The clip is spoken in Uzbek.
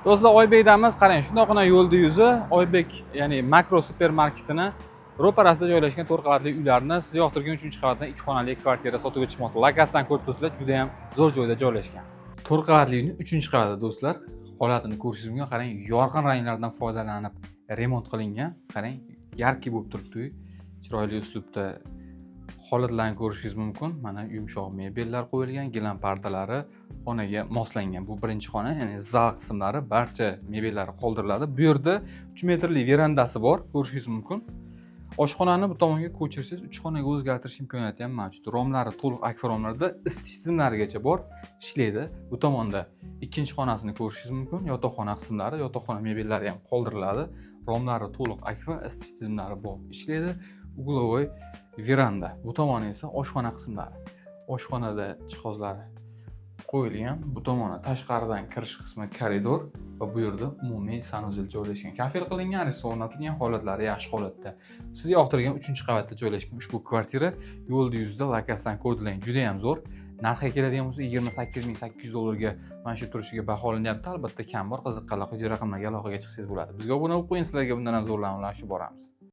Do'stlar, Oybekdamiz. Qarang, shundoqqina yo'lni yuzi Oybek, ya'ni Makro supermarketini ro'parasida joylashgan to'rt qavatli uylarni siz yoqtirgan uchinchi qavatdan ikki xonali kvartira sotuvga chiqmoqda. Lokatsiyani ko'rib turibsizlar, juda ham zo'r joyda joylashgan. To'rt qavatli uyning uchinchi qavati, do'stlar, holatini ko'rishingiz mumkin. Qarang, yorqin ranglardan foydalanib remont qilingan. Qarang, яркий bo'lib turibdi uy. Chiroyli uslubda holatlarni ko'rishingiz mumkin. Mana, yumshoq mebellar qo'yilgan, gilam pardalari xonaga moslangan. Bu birinchi xona, ya'ni zal qismlari, barcha mebellari qoldiriladi. Bu yerda 3 metrli verandasi bor, ko'rishingiz mumkin. Oshxonani bu tomonga ko'chirsangiz, uch xonaga o'zgartirish imkoniyati ham mavjud. Romlari to'liq akfa romlarda, isitish tizimlarigacha bor, ishlaydi. Bu tomonda ikkinchi xonasini ko'rishingiz mumkin. Yotoqxona qismlari, yotoqxona mebellari ham qoldiriladi. Romlari to'liq akfa, isitish tizimlari bor, ishlaydi. Угловой veranda. Bu tomoni esa oshxona qismlari. Oshxonada jihozlari qo'yilgan. Bu tomoni tashqaridan kirish qismi, koridor va bu yerda umumiy санузел joylashgan. Kafel qilingan, resa o'rnatilgan, holatlari yaxshi holatda. Siz yoqtirgan uchinchi qavatda joylashgan ushbu kvartira yo'lni yuzida, lokatsiyani ko'rdilaring, juda ham zo'r. Narxiga keladigan bo'lsa, 28 800 dollarga mana shu turishiga baholanyapti. Albatta, kam bor. Qiziqqanlar quyidagi raqamlarga aloqaga chiqsangiz bo'ladi. Bizga obuna bo'lib qo'ying, sizlarga bundan ham zo'rlarni ulashib boramiz.